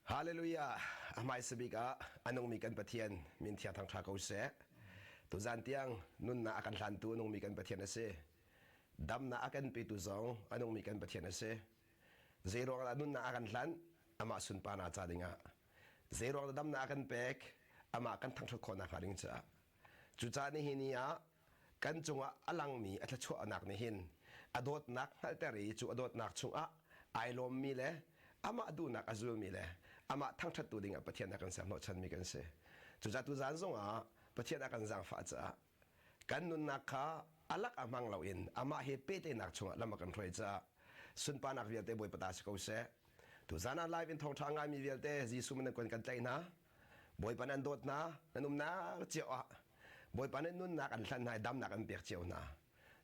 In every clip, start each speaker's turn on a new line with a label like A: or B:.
A: Hallelujah! A hmaisa bik ah a nungmi kan Pathian min thiang thangṭha ko seh. Tuzan tiang nunnak a kan hlantu a nungmi kan Pathian a si. Damnak a kan petu zong a nungmi kan Pathian a si. Zei ruang dah nunnak a kan hlanh? Amah sunparnak ca dingah. Zei ruang dah damnak a kan pek? Amah kan thangṭhat khawhnak hnga ding caah. Cucaah nihin ni ah kan cungah a langmi a thluachuahnak nih hin a dawtnak hngalhter i cu a dawtnak chungah ai lawmmi le amah duhnak a zulmi le amah thangṭhattu dingah Pathian a kan ser hnawhchanmi kan si. Cucaah tuzaan zongah Pathian a kan zaangfah caah kan nunnak kha a lak a hmang loin amah he pehtlaihnak chungah lam a kan hruai caah sunparnak vialte Bawipa ta si ko seh. Tuzaan ah live in thawngṭha ngaimi vialte Jesuh min in kan tlaih hna. Bawipa nan dawt hna, nan umnak cio ah Bawipa nih nunnak an hlan hna i damnak an pek cio hna.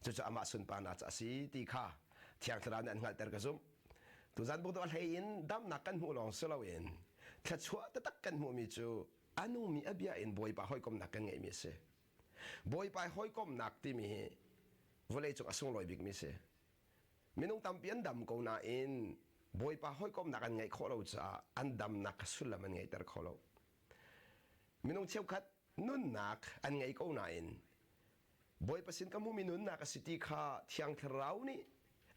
A: Cucu amah sunparnak ca a si ti kha Thiang Thlarau nih an hngalhter ka zumh. Tuzan buk a hlei in damnak kan hmuh lawng si loin thluachuah taktak kan hmuhmi cu a nungmi a bia in Bawipa hawikomnak kan ngeihmi a si. Bawipa hawikomnak timi hi vawleicung a sunglawi bikmi a si. Minung tampi an dam ko nain Bawipa hawikomnak an ngeih khawh lo caah an damnak kha sullam an ngeihter kho lo. Minung cheukhat nunnak an ngei ko nain Bawipa sin ka hmumi nunnak a si ti kha Thiang Thlarau nih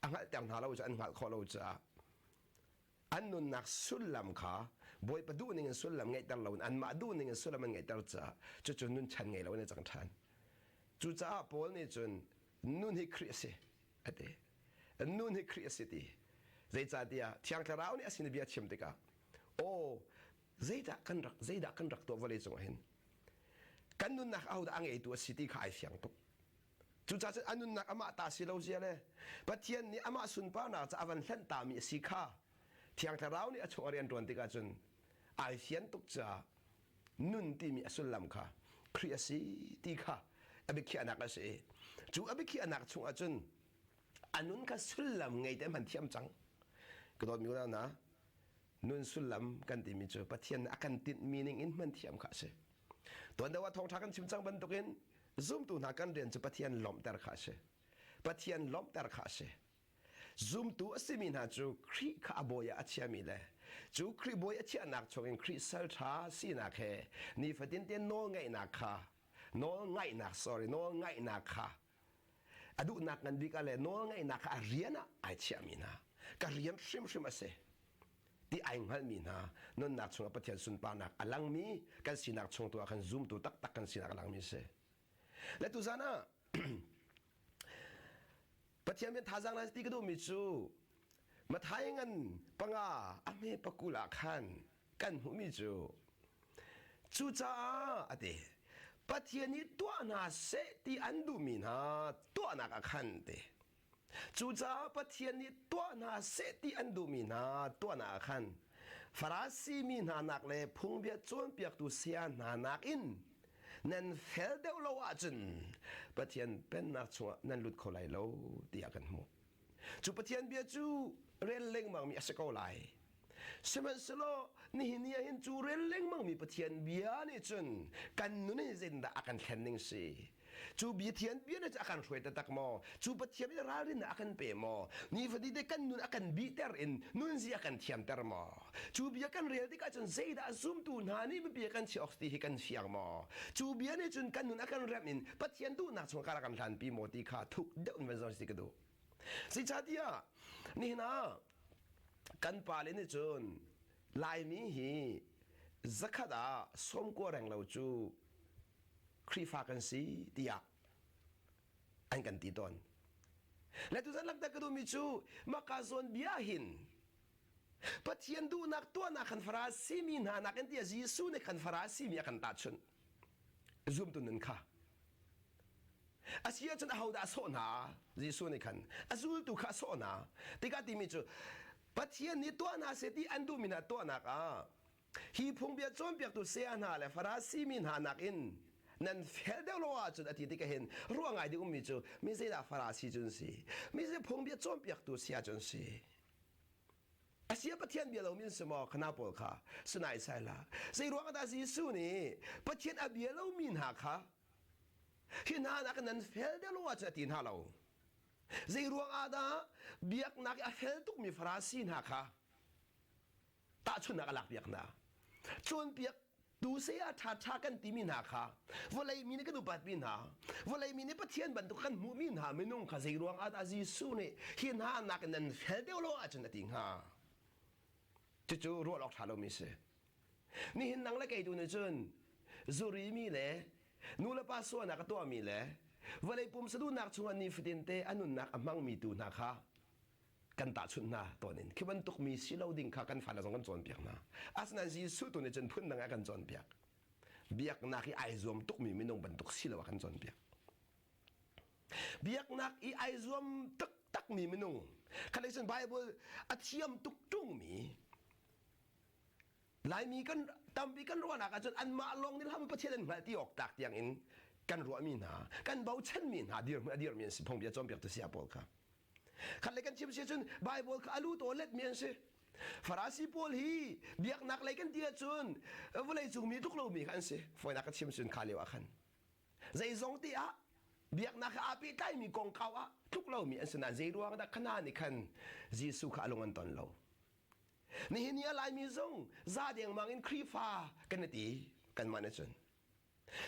A: a hngalhter hna lo cu an hngalh khawh lo caah an nunnak sullam kha Bawipa duhning in sullam ngeihter loin anmah duhning in sullam an ngeihter caah cucu nun chan ngei loin a cang ṭhan. Cucaah Paul nih cun nun hi Khrih a si a ti. Nun hi Khrih a si ti. Zeicahtiah Thiang Thlarau nih a sin bia chim tikah aw zeidah kan rak zeidah kan rak tuah vawlei cungah hin kan nunnak ahodah a ngeitu a si ti kha ai fiang tuk. Cucaah cun a nunnak amah ta si lo zia le Pathian nih amah sunparnak ca a van hlenh tami a si kha Thiang Thlarau nih a chung a rian ṭuan tikah cun ai fian tuk caah nun timi a sullam kha Khrih a si ti kha a biakhiahnak a si i cu a biakhiahnak chungah cun a nun kha sullam ngei te hman thiam cang. Ka dawtmi unau hna, nun sullam kan timi cu Pathian nih a kan tinhmi ning in hman thiam kha a si. Tuan deuh ah thawngṭha kan chim cang bantukin zumtu hna kan rian cu Pathian lawmhter kha a si. Pathian lawmhter kha a si. Zumtu a simi hna cu Khrih kha a bawi ah a chiami le cu Khrih bawi a chiahnak chungin Khrih salṭha sinak he nifatin te nawlngaihnak kha nawlngaihnak sorry nawlngaihnak kha a duhnak ngan bik ah le nawlngaihnak kha a rian ah ai chiahmi hna ka rian hrimhrim a si ti ai hngalhmi hna nunnak chungah Pathian sunparnak a langmi kan sinak chung tu ah khan zumtu taktak kan sinak a langmi a si. Le tuzan ah Pathian bia thazaang nan ti ka duhmi cu Mathai ngan panga a hme pakul ah khan kan hmuhmi cu cucaah a ti Pathian nih tuah hna seh ti an duhmi hna tuahnak ah khan ti Cucaah Pathian nih tuah hna seh ti an duhmi hna tuahnak ah khan Farasi mi hna nak le phungbia cawnpiaktu saya hna nakin nan fel deuh lo ahcun Pathian pennak chungah nan lut kho lai lo tiah kan hmuh. Cu Pathian bia cu rel lengmangmi a si ko lai. Sihmanhsehlaw nihin ni ah hin cu rel lengmangmi Pathian bia nih cun kan nun hi zeitindah a kan thlen ning si? Cu Pathian bia nih a kan hruai taktak maw? Cu Pathian nih ralrin a kan pe maw? Nifatite kan nun a kan bihter in nunzia a kan thiamter maw? Cu bia kan rel tikah cun zeidah zumtu hna nih biapia kan chiah awk ti hi kan fiang maw? Cu bia nih cun kan nun a kan remh in Pathian duhnak chung a kan hlanpi maw ti kha thuk deuh in van zoh si ka duh. Zeicahtiah nihin ah kan pale nih cun Laimi hi zakhat ah sawmkua reng lo cu Khrihfa kan si tiah an kan ti tawn. Le tuzan lakter ka duhmi cu maka zawn bia hin Pathian duhnak tuahnak kan Farasi mi hna nakin tiah Jesuh nih kan Farasi mi a kan tahchunh. Zumtu nun kha. A si ahcun ahodah a sawh hna? Jesuh nih khan a zultu kha a sawh hna. Tikah timi cu Pathian nih tuah hna seh ti an duhmi hna tuahnak ah Hi phungbia cawnpiaktu saya hna le Farasi mi hna nakin nan fel deuh lo ahcun a ti tikah hin ruah ngai ding ummi cu mi zeidah Farasi cun si mi zei phungbia cawnpiaktu saya cun si Asia Pathian bia lomi an si maw khana pawl kha sinai sai la zei ruang dah Jesuh nih Pathian a bia lomi hna kha hi hna nak nan fel deuh lo ahcun a ti hna lo zei ruang ah dah biaknak i a fel tukmi Farasi hna kha. Tahchunhnak a lakpiak hna. Cawnpiak tu saya ṭhaṭha kan timi hna kha vawlei mi nih kan upatmi hna vawlei mi nih Pathian bantuk kan hmuhmi hna minung kha zei ruang ah dah Jesuh nih hi hna nakin nan fel deuh lo ahcun a ti hnga? Cucu ruah awk ṭha lomi si. Nihin nang le kei tu nih cun zuri mi le nu le pa sualnak a tuahmi le vawlei pumsa duhnak chungah nifatin te a nunnak a hmangmi tu hna kha kan tahchunh hna tawn in khi bantuk mi si lo ding kha kan fale zong kan cawnpiak hna. Asinain Jesuh tu nih cun phundang a kan cawnpiak. Biaknak i ai zuam tukmi minung bantuk si lo a kan cawnpiak. Biaknak i ai zuam taktakmi minung kha cun Bible a thiam tuk ṭungmi Laimi kan tampi kan ruahnak ahcun anmah lawng nih hlam Pathian an hngalh ti awk tlak tiang in kan ruahmi hna, kan bochanmi hna dirhmun a dirmi an si phungbia cawnpiaktu saya pawl kha. Khat le kan chim si cun Bible kha alu taw letmi an si. Farasi pawl hi biaknak lei kan ti ahcun vawlei cung mi tluk lomi kha an si. Fawinak ka chim cun kha lio ah khan. Zeizong ti ah biaknak he aa pehtlaimi kongkau ah tluk lomi an si nain zei ruang dah khana nih khan Jesuh kha a lung an ton lo. Nihin ni a Laimi zong za dengmang in Khrihfa kan i ti kanmah nih cun.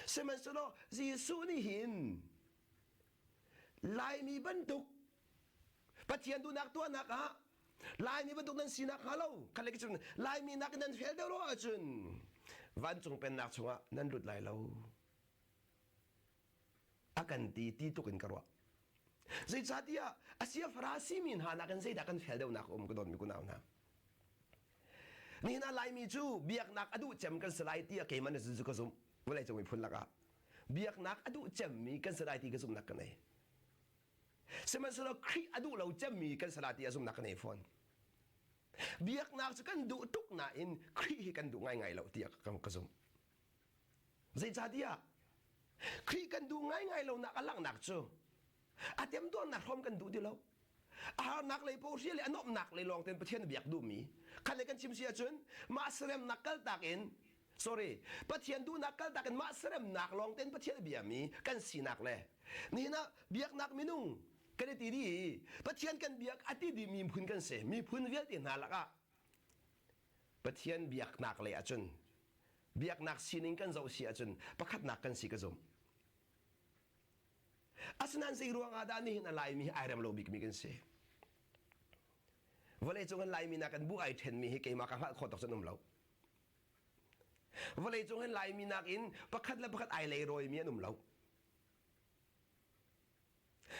A: Sihmanhsehlaw Jesuh nih hin Laimi bantuk Pathian duhnak tuahnak ah Laimi bantuk nan sinak hnga lo kha le cun Laimi nak nan fel deuh lo ahcun vancung pennak chungah nan lut lai lo. A kan ti ti tuk in ka ruah. Zeicahtiah Asia Farasi mi hna nakin zeidah kan fel deuhnak a um ka dawtmi kunau hna. Nihin ah Laimi cu biaknak a duh cem kan si lai tiah keimah nih cun ka zumh. Vawleicung miphun lakah biaknak a duh cemmi kan si lai ti ka zumhnak ka nei. Sihmanhsehlaw Khrih a duh lo cemmi kan si lai ti a zumhnak ka nei fawn. Biaknak cu kan duh tuk nain Khrih hi kan duh ngaingai lo tiah ka zumh. Zeicahtiah Khrih kan duh ngaingai lonak a langhnak cu a temtuarnak hrawm kan duh ti lo. A harnak lei pohria le a nuamhnak lei lawng tein Pathian biak duhmi. Khat le kan chim si ahcun mah seremnak kaltak in sorry Pathian duhnak kaltak in mah seremnak lawng tein Pathian a biami kan sinak le nihin ah biaknak minung kan i ti dih i Pathian kan biak a ti dihmi miphun kan si. Miphun vialte hna lakah Pathian biaknak lei ahcun biaknak sining kan zoh si ahcun pakhatnak kan si ka zumh. Asinain zei ruang ah dah nihin a Laimi hi ai rem lo bikmi kan si? Vawleicung in Laimi nak in bu ai ṭhenmi hi keimah ka hngalh khawh tuk cun um lo. Vawleicung hin Laimi nak in pakhat le pakhat ai leirawimi an um lo.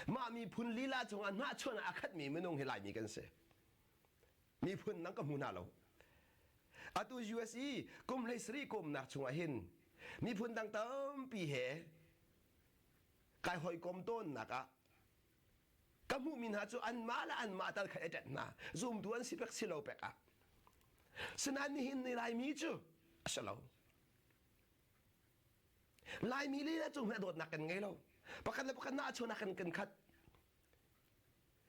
A: Mah miphun lila cungah hnahchuan ah a khatmi minung hi Laimi kan si. Miphun nang ka hmu hna lo. Atu US i kum 13 kumnak chungah hin miphun dang tampi he kai hawikom tawnnak ah ka hmuhmi hna cu anmah le anmah tal khat i ṭet hna zumtu an si pek si lo pek ah sinain nihin ni Laimi cu a si lo Laimi lila cu hme dawtnak kan ngei lo pakhat le pakhat na a chunak kan kan khat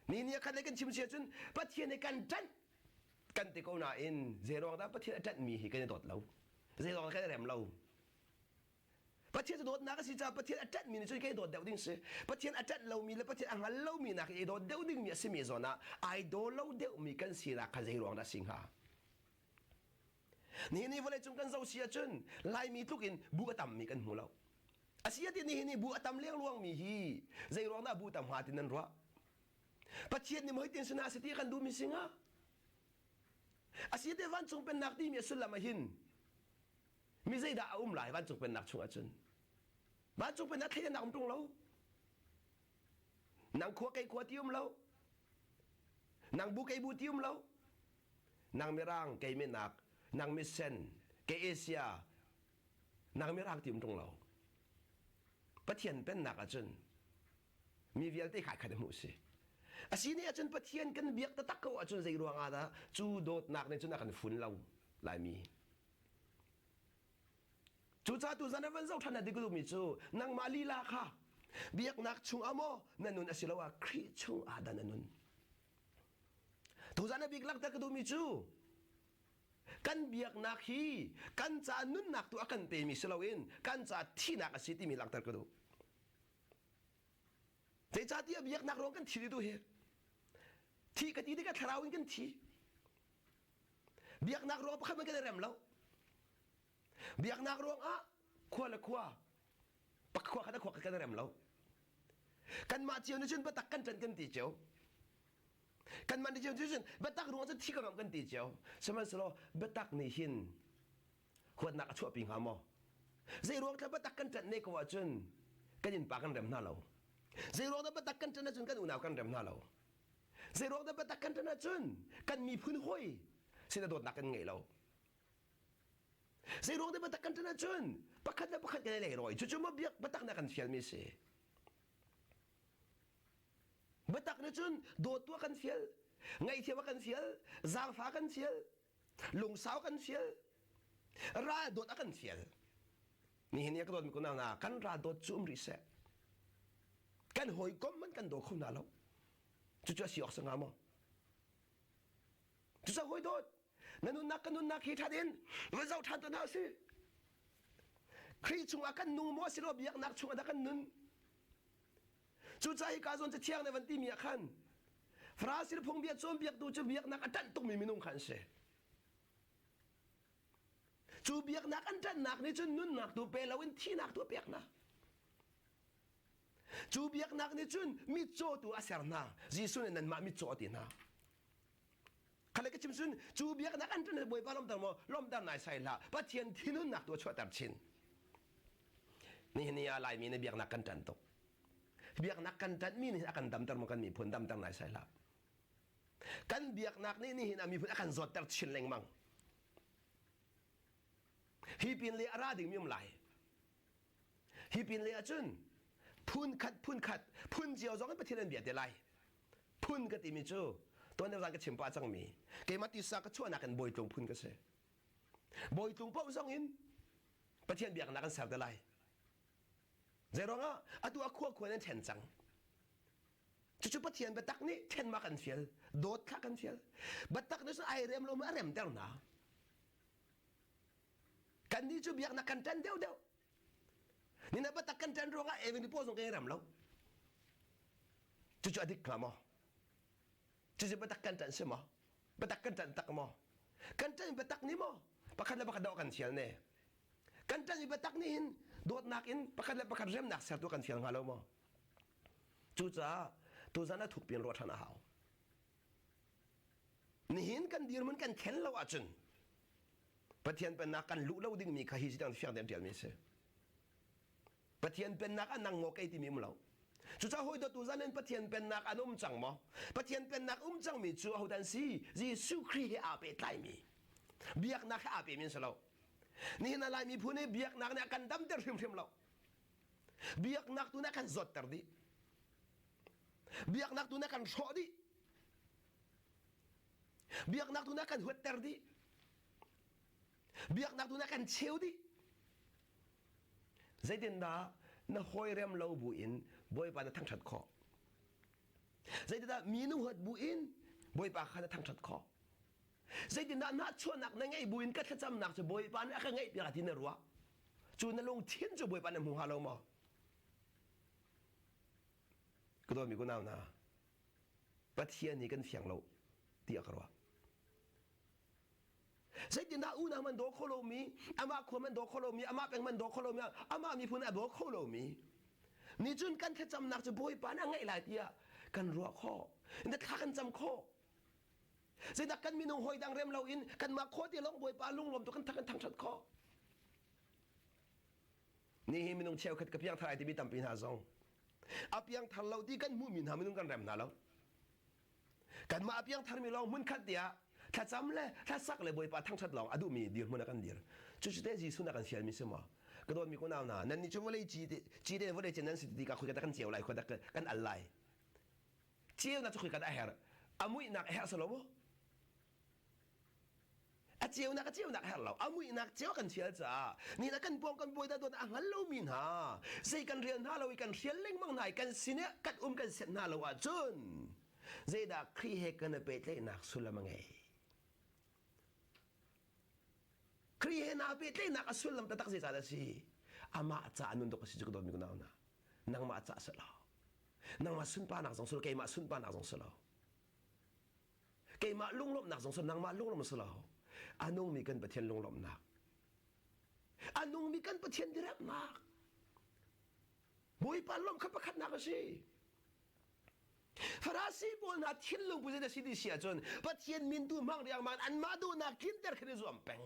A: Ni ni khat le kan chim si ahcun Pathian nih kan ṭanh kan ti ko nain zeiruang dah Pathian a ṭanhmi hi kan i dawt lo zeiruang dah kan i rem lo Pathian cu dawtnak a si caah Pathian a ṭanhmi nih cun kan i dawt deuh ding si Pathian a ṭanh lomi le Pathian a hngal lomi nak i dawt deuh dingmi a simi zawn ah ai daw lo deuhmi kan sinak kha zeiruang dah a si hnga Nihin ni vawleicung kan zoh si ahcun Laimi tluk in bu a tammi kan hmu lo. A si ati nihin ni bu a tam lengluangmi hi zeiruang dah bu tam hnga ti nan ruah? Pathian nih maw hitin sinah si ti kan duhmi si hnga? A si te vancung pennak timi a sullam ah hin mi zeidah a um lai vancung pennak chung ahcun? Vancung pennak thleidannak um ṭung lo. Nang khua kei khua ti um lo. Nang bu kei bu ti um lo. Nang mirang kei minak, nang misen kei Asia, nang mirang ti um ṭung lo. Pathian pennak ahcun mi vialte khai khat hmuh si. A si nih ahcun Pathian kan biak taktak ko ahcun zei ruang ah dah cu dawtnak nih cun a kan fun lo Laimi. Cucaah tuzan ah van zoh ṭhan a dik duhmi cu nangmah lila kha biaknak chung ah maw na nun asiloah Khrih chung ah dah na nun. Tuzan a bik langhter ka duhmi cu kan biaknak hi kan ca nunnak tu a kan pemi si loin kan ca thihnak a si timi langhter ka duh. Zeicahtiah biaknak ruang kan thi tu hi thi ka ti tikah thlarau in kan thi. Biaknak ruang pakhat man kan i rem lo. Biaknak ruangah khua le khua pakhua khat a khua kan i rem lo. Kanmah cio nih cun biatak kan ṭan kan ti cio. Kanmah nih cio cun biatak ruang cun thi ka ngamh kan ti cio. Sihmanhsehlaw biatak nih hin huatnak a chuahpi hnga maw? Zei ruang thla biatak kan ṭanh ne ko ahcun kan innpa kan rem hna lo. Zei ruang dah biatak kan ṭanh ahcun kan unau kan rem hna lo. Zei ruang dah biatak kan ṭanh ahcun kan miphun hawi sin dawtnak kan ngei lo. Zei ruang dah biatak kan ṭanh ahcun pakhat le pakhat kan i leirawi. Cucu maw biak biatak na kan fialmi si. Biatak nih cun dawtu a kan fial, ngaihthiam a kan fial, zaangfa a kan fial, lungsau kan fial, ral dawt a kan fial. Nihin ni a ka dawtmi kunau hna, kan ral dawt cu um rih seh. Kan hawikom man kan daw kho hna lo. Cucu a si awk si hnga maw? Cucu hawi dawt, na nunnak ka nunnak hi ṭhat in va zoh ṭhan tuah hna usih. Khrih chungah kan nung maw silo biaknak chungah dah kan nun? Cucaah hika zawn cathiang nih van timi ah khan Farasi phungbia cawnpiaktu cu biaknak a ṭanh tukmi minung kha an si. Cu biaknak an ṭanhnak nih cun nunnak tu pe loin thihnak tu a pek hna. Cu biaknak nih cun mitcaw tu a ser hna. Jesuh nih nanmah mitcaw a ti hna. Khale ka chim cun cu biaknak an ṭan Bawipa lawmter maw lawmter nai sai hlah. Pathian thinhunnak tu a chuahter chin. Nihin ni ah Laimi nih biaknak kan ṭan tuk. Biaknak kan ṭanhmi nih a kan damter maw kan miphun damter nai sai hlah. Kan biaknak nih nihin a miphun a kan zawtter chin lengmang. Hi pin le a ra dingmi um lai. Hi pin le ahcun phun khat phun khat phun cio zong in Pathian an bia te lai. Phun ka timi cu tuan zan ka chim pah cangmi keimah tisa ka chuahnak in bawitlung phun ka si. Bawitlung paoh zong in Pathian biaknak an ser te lai. Zeiruangah atu a khua khua nan ṭhen cang. Cucu Pathian biatak nih ṭhen ma kan fial, dawt kha kan fial. Biatak nih cun ai rem lo ma a remter hna. Kannih cu biaknak kan ṭan deuhdeuh. Nina biatak kan ṭan ruangah Evan paw zong kan i rem lo. Cucu a dik hnga maw? Cucu biatak kan ṭanh si maw? Biatak kan ṭanh tak maw? Kan ṭanh biatak nih maw? Pakhat le pakhat doh kan fial ne. Kan ṭanh i biatak nih hin dawtnak in pakhat le pakhat remnak sertu kan fial hnga lo maw? Cucaah tuzan a thukpi in ruah ṭhan a hau. Nihin kan dirhmun kan khen lo ahcun Pathian pennak kan luh lo dingmi kha hi si fiang tein ṭialmi a si. Pathian pennak ah nang ngaw kei timi um lo. Cucaah hawi dawtu zan in Pathian pennak an um cang maw? Pathian pennak um cangmi cu ahodah an si? Jesuh Khrih he aa pehtlaimi. Biaknak he aa pehmi an si lo. Nihin ah Lai miphun hi biaknak nih a kan damter hrimhrim lo. Biaknak tu nih a kan zawtter dih. Biaknak tu nih a kan hrawh dih. Biaknak tu nih a kan huatter dih. Biaknak tu nih a kan cheu dih. Zeitindah na hawi rem lo buin Bawipa na thangṭhat khawh? Zeitindah mi na huat buin Bawipa kha na thangṭhat khawh? Zeitindah nahchuahnak na ngeih buin ka thlacamnak cu Bawipa nih a ka ngaihpiak ti na ruah? Cu na lungthin cu Bawipa nih a hmu hnga lo maw? Ka dawtmi kunau hna, Pathian hi kan fiang lo tiah ka ruah. Zeitindah unau man daw kho lomi, amah khua man daw kho lomi, amah peng man daw kho lomi, amah miphun a daw kho lomi, nih cun kan thlacamnak cu Bawipa nih a ngaih lai tiah kan ruah khawh. Na thla kan cam khawh. Zeidah kan minung hawi dang rem loin kanmah khua te lawng Bawipa lunglawm tu kan thang kan thangṭhat khawh. Nihin minung cheukhat ka piangthar ai timi tampi hna zong a piangthar lo ti kan hmuhmi hna minung kan rem hna lo. Kanmah a piangtharmi lawng hmunkhat tiah thlacam le hlasak le Bawipa thangṭhat lawng a duhmi dirhmun ah kan dir. Cucu te Jesuh na kan fialmi si maw? Ka dawtmi kunau hna, nannih cu vawlei ci ci te vawlei ci nan si ti ka khoi ka kan ceu lai, khoi kan al lai. Ceunak cu khoi kan a herh. A muihnak a herh salo maw? A ceunak a ceunak a herh lo. A muihnak ceu kan fial caah ni na kan pawng kan bawi dah dawt a hngal lomi hna zei kan rial hna lo i kan hrial lengmang hna i kan sin i kan um kan set hna lo ahcun zeidah Khrih he kan i pehtlaihnak sullam a ngei? Khrih he naa pehtlaihnak a sullam taktak zeicah a si? Amah caah nun dawk a si cu ka dawtmi ka nau hna. Nangmah caah si lo. Nangmah sunparnak zong si lo, keimah sunparnak zong si lo. Keimah lunglawmhnak zong si nangmah lunglawmh si lo. A nungmi kan Pathian lunglawmhnak. A nungmi kan Pathian diremnak. Bawipa lawmh kha pakhatnak a si. Farasi pawl hna thinlung pu zei si ti si ahcun Pathian min tu hmang riangmang anmah duhnak tlinter khin i zuam peng.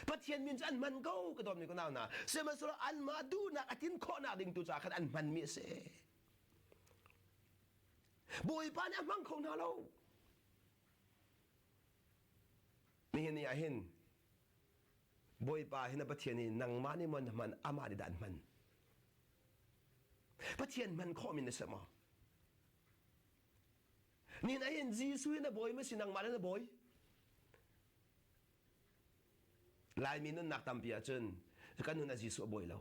A: Pathian min cu an hman ko ka dawtmi ka nau hna. Sihmanhsehlaw anmah duhnak a tlin khawhnak ding tu caah khan an hmanmi a si. Bawipa nih a hmang kho hna lo. Nihin ni ah hin Bawipa hi na Pathian hi nangmah nih maw na hman amah nih dah an hman? Pathian hman khawhmi na si maw? Nihin ah hin Jesuh hi na bawi maw si nangmah le na bawi? Laimi nunnak tampi ahcun kan nun ah Jesuh a bawi lo.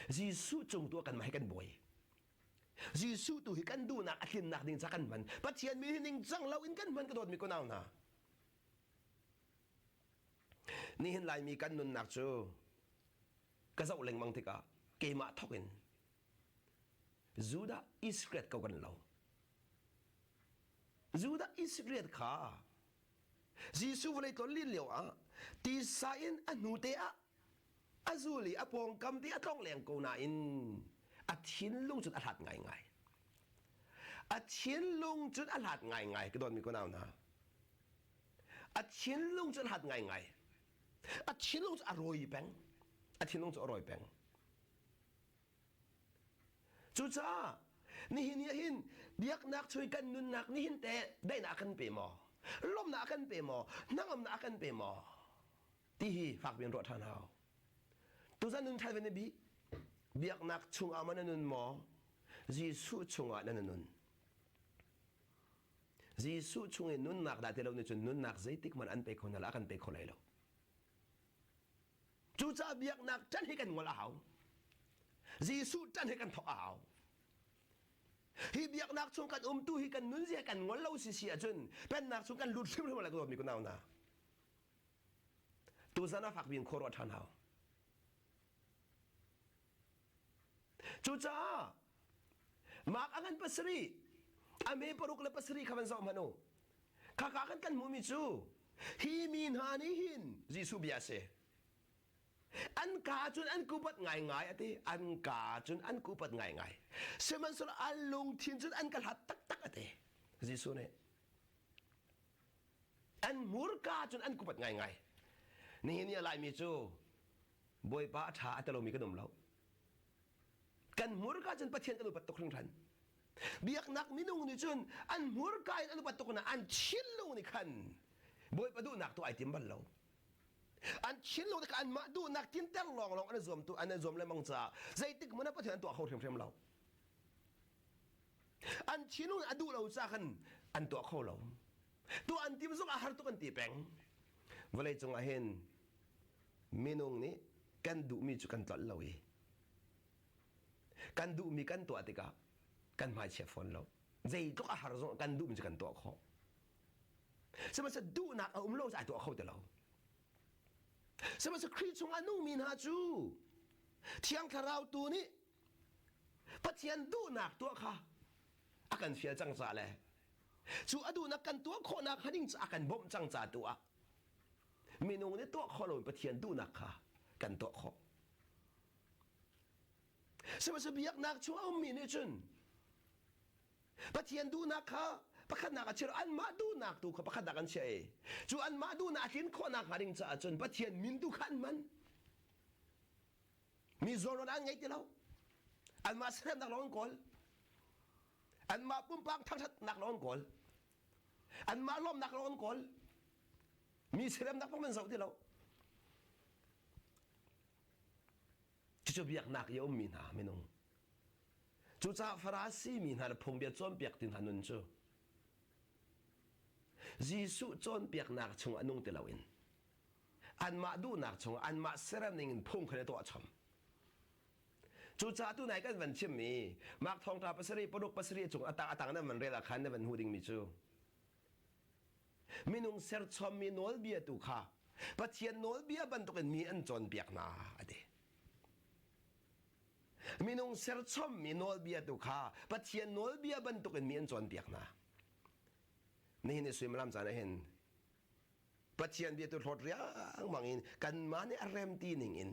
A: Jesuh cung tu ah kanmah hi kan bawi. Jesuh tu hi kan duhnak a tlinnak ding ca kan hman. Pathian min hi ningcang lo in kan hman ka dawtmi ko nau hna. Nihin Laimi kan nunnak cu ka zoh lengmang tikah keimah thawk in Judah Iskariot ko kan lo. Judah Iskariot kha Jesuh vawlei tlon lin lio ah tisa in a hnu te ah a zul i a pawngkam te a tlong leng ko nain a thinlung cun a hlat ngaingai. A thinlung cun a hlat ngaingai ka dawtmi ko nau hna. A thinlung cu a hlat ngaingai. A thinlung cu a rawi peng. A thinlung cu a rawi peng. Cucaah nihin ni hin biaknak chung kan nunnak nihin te daihnak kan pe maw? Lawmhnak kan pe maw? Hnangamnak kan pe maw? Ti hi fak piin ruah ṭhan hau. Tuzan nun ṭhan ve na bi. Biaknak chungah ma na nun maw? Jesuh chungah na nun. Jesuh chung i nunnak dah ti lo nih cun nunnak zeitik hmanh an pe kho hna lo, a kan pe kho lai lo. Cucaah biaknak ṭan hi kan ngol a hau. Jesuh ṭan hi kan thawk a hau. Hi biaknak chung kan umtu hi kan nunzia kan ngol lo si si ahcun pennak chung kan lut hrimhrim lai ka dawtmi kunau hna. Tuzan ah fak bik in khua ruah ṭhan hau. Cucaah Mark a ngan pasarih, a me paruk le pasarih kha van zoh hmanh u. Khaka kan kan hmuhmi cu hi mi hna nih hin Jesuh bia a si. An kaa cun an kupat ngaingai a ti. An kaa cun an kupat ngaingai. Sihmanhsehlaw an lungthin cun an ka hlat taktak a ti. Jesuh nih. An hmurka cun an kupat ngaingai. Nihin ni a Laimi cu Bawipa a ṭha a ti lomi kan um lo. Kan hmurka cun Pathian kan upat tuk hringhran. Biaknak minung nih cun an hmurka in an upat tuk na an thinlung nih khan Bawipa duhnak tu ai tim bal lo. An thinlung nih khan anmah duhnak tinter lawnglawng an i zuam tu an i zuam lengmang caah zeitik hmanh ah Pathian an tuah kho hrimhrim lo. An thinlung a duh lo caah khan an tuah kho lo. Tuah an tim zong a har tuk an ti peng. Vawlei cung ah hin minung nih kan duhmi cu kan tlolh lo i kan duhmi kan tuah tikah kan hmaichia fawn lo zeitluk a har zong kan duhmi cu kan tuah khawh sihmanhsehlaw duhnak a um lo ai tuah kho ti lo sihmanhsehlaw Khrih chung a nungmi hna cu Thiang Thlarau tu nih Pathian duhnak tuah kha a kan fial cang ca le cu a duhnak kan tuah khawhnak hnga ding cu a kan bawmh cang ca tu ah minung nih tuah khawh loin Pathian duhnak kha kan tuah khawh. Sihmanhsehlaw biaknak chung a ummi nih cun Pathian duhnak kha pakhatnak a chia anmah duhnak tu kha pakhatnak an chiah i cu anmah duhnak a tlin khawhnak hnga ding caah cun Pathian min tu kha an hman. Mi zawnruan an ngei ti lo. Anmah seremnak lawng an kawl. Anmah pumpak thangṭhatnak lawng an kawl. Anmah lawmnak lawng an kawl. Mi seremnak bang an zoh ti lo. Cucu biaknak i a ummi hna minung. Cucaah Farasi mi hna le phungbia cawnpiaktu hna nun cu Jesuh cawnpiaknak chung a nung ti loin anmah duhnak chung anmah serem ning in phung khan i tuah chom. Cucaah tunai kan van chimmi Mark thawngṭha pasarih paruk pasarih cung atang atang nan van rel ah khan na van hmuh dingmi cu minung serchommi nawlbia tu kha Pathian nawlbia bantukin mi an cawnpiak hna a ti. Minung serchommi nawlbia tu kha Pathian nawlbia bantukin mi an cawnpiak hna. Nihin i suimilam caan ah hin. Pathian bia tu hlawt riangmang in kanmah nih a rem ti ning in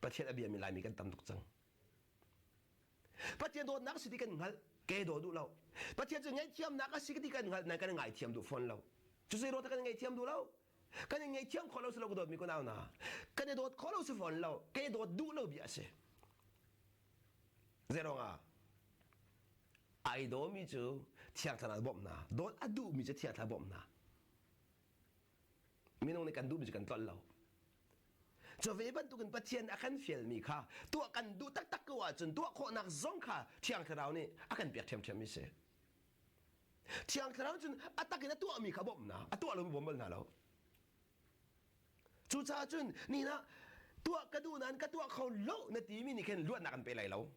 A: Pathian a biami Laimi kan tam tuk cang. Pathian dawtnak a si ti kan hngalh, ke daw duh lo. Pathian cu ngaihthiamnak a si ti kan hngalh, nain kan ngaithiam duh fawn lo. Cu zei ruang kan ngaihthiam duh lo? Kan i ngaihthiam khawh lo si lo ka dawtmi kunau hna. Kan i dawt khawh lo si fawn lo. Ke dawt duh lo bia a si. Zei ruangah? Ai dawmi cu Thiang Thlarau bawmh hna. Dawt a duhmi cu Thiang Thlarau bawmh hna. Minung nih kan duhmi cu kan tlolh lo. Cu ve bantukin Pathian a kan fialmi kha tuah kan duh taktak ko ahcun tuah khawhnak zong kha Thiang Thlarau nih a kan pek ṭhiamṭhiam mi si. Thiang Thlarau cun a tak in a tuahmi kha bawmh hna, a tuah lomi bawm bal hna lo. Cucaah cun nihin ah tuah ka duh nain ka tuah kho lo na timi nih khin luatnak an pe lai lo.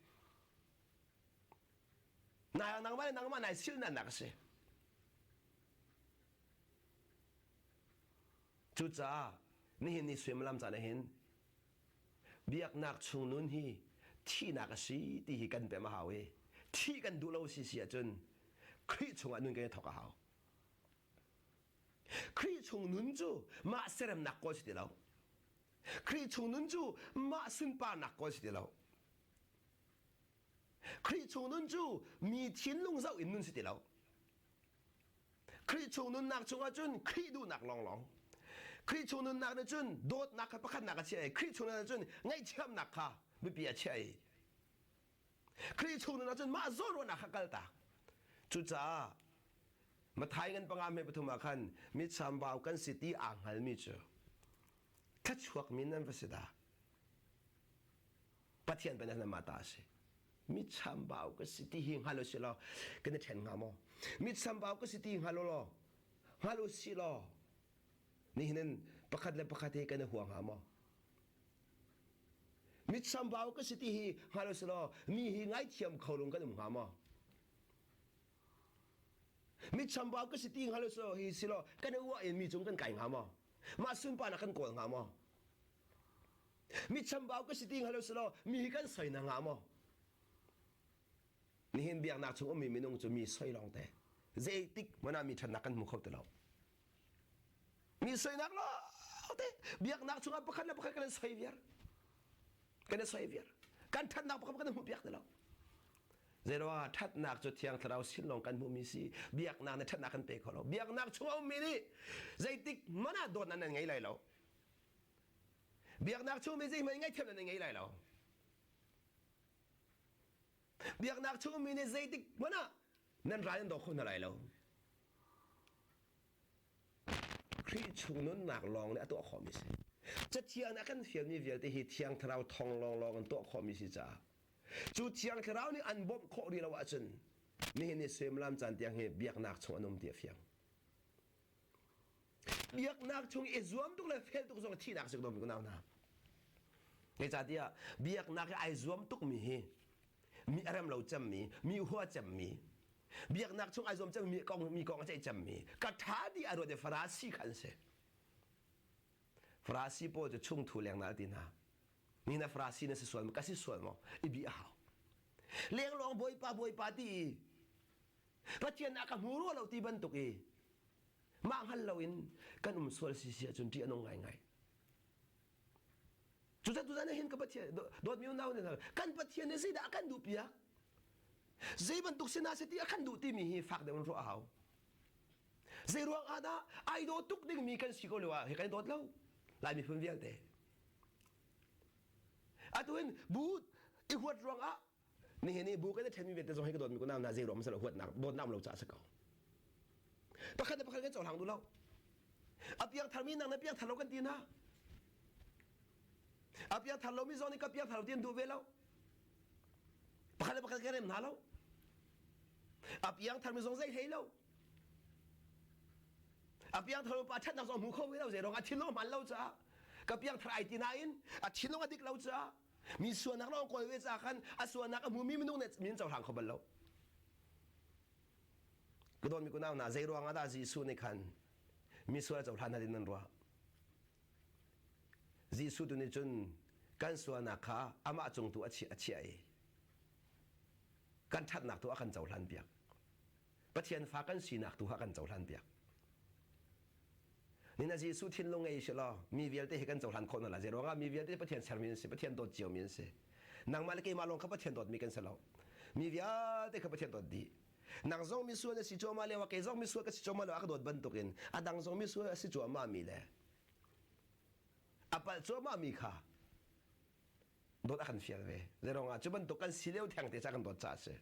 A: Nangmah le nangmah nai silnak a si. Cucaah nihin ni suimilam caan ah hin biaknak chung nun hi thihnak a si ti hi kan pem a hau i thih kan duh lo si si ahcun Khrih chungah nun kan i thawk a hau. Khrih chung nun cu mah seremnak kawl si ti lo. Khrih chung nun cu mah sunparnak kawl si ti lo. Khrih chung nun cu mi thinlung zoh in nun si ti lo. Khrih chung nunnak chungah cun Khrih duhnak lawnglawng. Khrih chung nunnak nih cun dawtnak kha pakhatnak a chiah i Khrih chung nunnak cun ngaihthiamnak kha biapi a chiah i Khrih chung nunnak cun mah zawnruahnak kha kaltak. Cucaah Mathai ngan panga hme pathum ah khan mitsambau kan si ti aa hngalmi cu thluachuak mi nan va si dah. Pathian pennak na mah ta a si. Mi chambau ka si ti hi hngal u si law kan i ṭhen hnga maw? Mi chambau ka si ti hngal u law hngal u si law nihin in pakhat le pakhat hi kan i hua hnga maw? Mi chambau ka si ti hi hngal u si law mi hi ngaithiam kho lung kan um hnga maw? Mi chambau ka si ti hngal u si law hi si law kan i uah in mi cung kan kai hnga maw? Mah sunparnak kan kawl hnga maw? Mi chambau ka si ti hngal u law mi hi kan soi na nga maw? Nihin biaknak chung ummi minung cu mi soi lawng te. Zeitik hmanh ah mi ṭhatnak kan hmu kho ti lo. Mi soinak lawng te biaknak chungah pakhat le pakhat kan soi viar. Kan i soi viar. Kan ṭhatnak pakhat kan hmuh piak ti lo. Zeiruangah ṭhatnak cu Thiang Thlarau sin lawng kan hmuhmi si. Biaknak nih ṭhatnak kan pe kho lo. Biaknak chungah ummi nih zeitik hmanh ah dawtnak nan ngei lai lo. Biaknak chung mi zeihmanh ngaihthiam nan ngei lai lo. Biaknak chung mi nih zeitik hmanh ah nan ral nan daw kho hna lai lo. Khrih chung nunnak lawng nih a tuah khawhmi si. Cathiang nih a kan fialmi vialte hi Thiang Thlarau thawng lawnglawng in tuah khawhmi si caah cu Thiang Thlarau nih an bawmh khawh rih lo ahcun nihin ni suimilam caan tiang hi biaknak chung an um ti a fiang. Biaknak chung i zuam tuk le fel tuk zong thihnak si ko nau hna. Zeicahtiah biaknak i ai zuam tukmi hi mi a rem lo cemmi, mi hua cemmi, biaknak chung ai zuam cemmi mi kong mi kong a ceih cemmi, ka ṭha di a ruat i Farasi kha an si. Farasi pawl cu chungthu lengna ti hna. Ni na Farasi na si sual maw? Ka si sual maw? I bi a hau. Lenglawng bawipa bawipa ti i Pathian a ka hmu rua lo ti bantuk i mah hngal loin kan um sual si si ahcun ṭih a nung ngaingai. Cucaah tuzan ah hin ka Pathian dawtmi unau ne hna kan Pathian nih zeidah a kan duh piak? Zei bantuk sinah si ti a kan duh timi hi fak deuh in ruah a hau. Zei ruang ah dah ai daw tuk dingmi kan si ko lio ah hi kan i dawt lo. Lai miphun vialte. Atu hin bu i huat ruang ah Nihin i bu kan i ṭhenmi vialte zong hi ka dawtmi kunau hna zei ruang silo huatnak dawtnak um lo caah a si ko. Pakhat le pakhat kan cohlang duh lo. A piangtharmi nang na piangthar lo kan ti hna. A piangthar lomi zong nih ka piangthar lo ti an duh ve lo. Pakhat le pakhat kan rem hna lo. A piangtharmi zong zei hlei lo. A piangthar pa ṭhatnak zong hmu kho ve lo zei ruang a thinlung a hman lo caah ka piangthar ai ti nain a thinlung a dik lo caah Mi sualnak lawng kawl ve caah khan a sualnak a hmumi minung nih min cohlang kho bal lo. Ka dawtmi kunau hna, zei ruang ah dah Jesuh nih khan mi sual a cohlan hna tin nan ruah? Jesuh tu nih cun kan sualnak kha amah cung tu a chiah, a chiah i kan ṭhatnak tu a kan cohlan piak. Pathian fa kan sinak tu kha a kan cohlan piak. Nina Jesuh thinlung ngei si law mi vialte hi kan cohlan khawh hna lai. Zeiruangah mi vialte Pathian sermi an si, Pathian dawt ciomi an si. Nangmah le keimah lawng kha Pathian dawtmi kan si lo. Mi vialte kha Pathian dawt dih. Nang zong misual na si cuahmah lio ah kei zong misual ka si cuahmah lio ah ka dawt bantukin a dang zong misual a si cuahmah mi le a palh cuahmah mi kha dawt a kan fial ve. Zeiruangah cu bantuk kan si lio theng te ca kan dawt caah a si.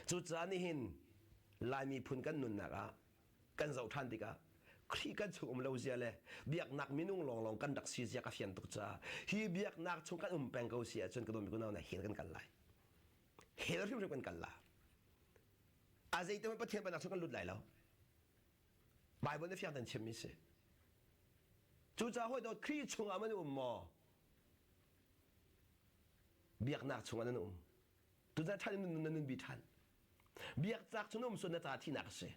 A: Cucaah nihin Lai miphun kan nunnak ah kan zoh ṭhan tikah Khrih kan chung um lo zia le biaknak minung lawnglawng kan rak si zia ka fian tuk caah hi biaknak chung kan um peng ko si ahcun ka dawmi kunau na hell kan kal lai. Hell hrimhrim kan kal la. A zeite hmanh Pathian pennak chung kan lut lai lo. Bible nih fiang tein chimmi si. Cucaah hawi dawt Khrih chungah man um maw? Biaknak chungah nan um. Tuzan ṭhan in na nun bi ṭhan. Biakcak cu na um sual na ca thihnak a si.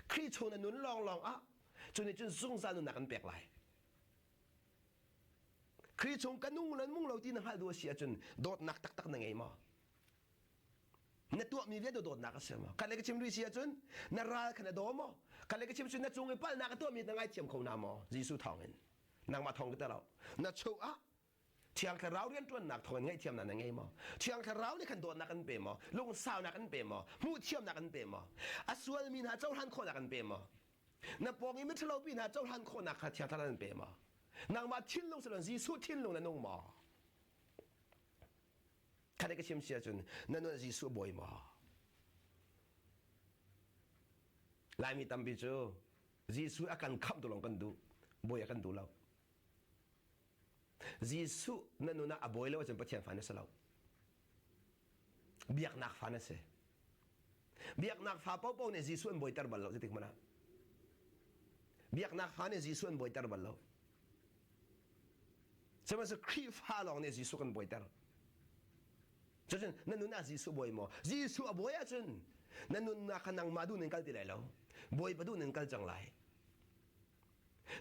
A: Khrih chung na nun lawnglawng ah cu nih cun zungzal nunnak an pek lai. Khrih chung ka nung le mung lo ti na hngalh duh a si ahcun dawtnak taktak na ngei maw? Na tuahmi vialte dawtnak a si maw? Kan le ka chim rih si ahcun na ral kha na daw maw? Kan le ka chim cun na cung i palhnak a tuahmi na ngaithiam kho na maw? Jesuh thawngin. Nangmah thawng ka te lo. Na chungah Thiang Thlarau rianṭuannak thawngin ngaihthiamnak na ngei maw? Thiang Thlarau nih khan dawtnak an pe maw? Lungsaunak an pe maw? Hmuhthiamnak an pe maw? A sualmi hna cohlan khawhnak an pe maw? Na pawng i miṭhalopi hna cohlan khawhnak kha Thiang Thlarau an pe maw? Nangmah thinlung si loin Jesuh thinlung na nung maw? Khat ka chim si ahcun na nun Jesuh bawi maw? Laimi tampi cu Jesuh a kan khamh tu lawng kan duh, bawi a kan duh lo. Jesuh na nun ah a bawi lo ahcun Pathian fa na si lo. Biaknak fa na si. Biaknak fa paohpaoh nih Jesuh an bawiter bal lo zeitik hmanh ah. Biaknak fa nih Jesuh an bawiter bal lo. Sihmanhsehlaw Khrihfa lawng nih Jesuh kan bawiter. Cucun na nun ah Jesuh bawi maw? Jesuh a bawi ahcun na nunnak kha nangmah duh ning kal ti lai lo. Bawipa duh ning kal cang lai.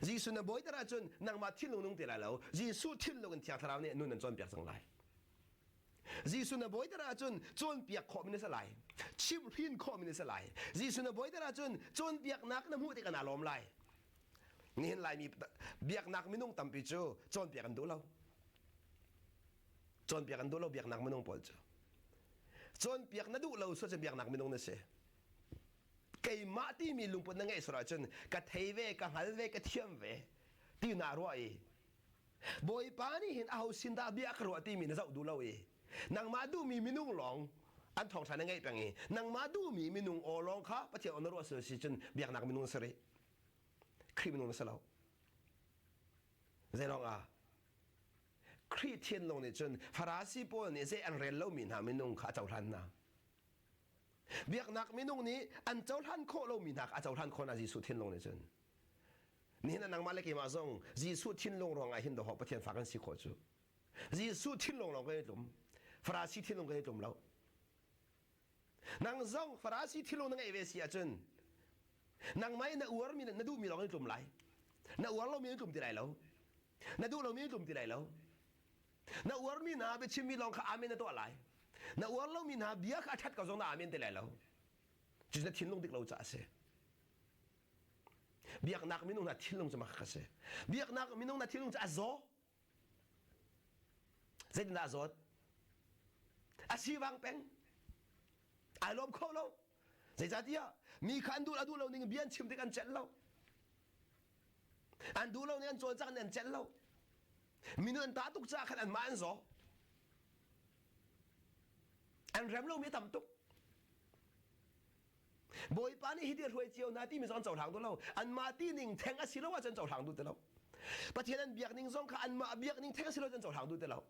A: Jesuh na bawiter ahcun nangmah thinlung nung ti lai lo. Jesuh thinlung in Thiang Thlarau nih nun an cawnpiak cang lai. Jesuh na bawiter ahcun cawnpiak khawhmi na si lai. Chimhhrin khawhmi na si lai. Jesuh na bawiter ahcun cawnpiaknak na hmuh tikah naa lawm lai. Nihin Laimi biaknak minung tampi cu cawnpiak an duh lo. Cawnpiak an duh lo biaknak minung pawl cu. Cawnpiak na duh lo sual cu biaknak minung na si. Keimah timi lungput na ngeih sual ahcun ka thei ve, ka hngal ve, ka thiam ve ti naa ruah i Bawipa nih hin aho sin dah bia ka ruah timi na zoh duh lo i nangmah duhmi minung lawng an thawngṭha na ngeih peng i nangmah duhmi minung aw lawng kha Pathian aw na ruah sual si cun biaknak minung na si rih. Khrih minung na si lo. Zeiruang ah? Khrih thinlung nih cun Farasi pawl nih zei an rel lomi hna minung kha a cohlan hna. Biaknak minung nih an cohlan khawh lomi hna kha a cohlan khawh hna Jesuh thinlung nih cun. Nihin ah nangmah le keimah zong Jesuh thinlung ruangah hin dawh Pathian fa kan si khawh cu. Jesuh thinlung lawng kan i tlum. Farasi thinlung kan i tlum lo. Nang zong Farasi thinlung na ngeih ve si ahcun nangmah i na uarmi na duhmi lawng in tlum lai. Na uar lomi in tlum ti lai lo. Na duh lomi in tlum ti lai lo. Na uarmi hna biachimmi lawng kha amen na tuah lai. Na uar lomi hna bia kha a ṭhat ko zong na amen ti lai lo. Cu na thinlung dik lo caah a si. Biaknak minung hna thinlung cu mak a si. Biaknak minung hna thinlung cu a zaw. Zeitindah a zawt? A sivang peng. Ai lawm kho lo. Zeicahtiah mi kha an duh a duh lo ning bia an chim tik an celh lo. An duh lo ning an cawlcangh ning an celh lo. Minung an ta tuk caah khan anmah an zaw. An rem lomi a tam tuk. Bawipa nih hiti a hruai cio hna timi zong an cohlang duh lo. Anmah ti ning theng a si lo ahcun cohlang duh ti lo. Pathian an biak ning zong kha anmah biak ning theng a si lo ahcun cohlang duh ti lo.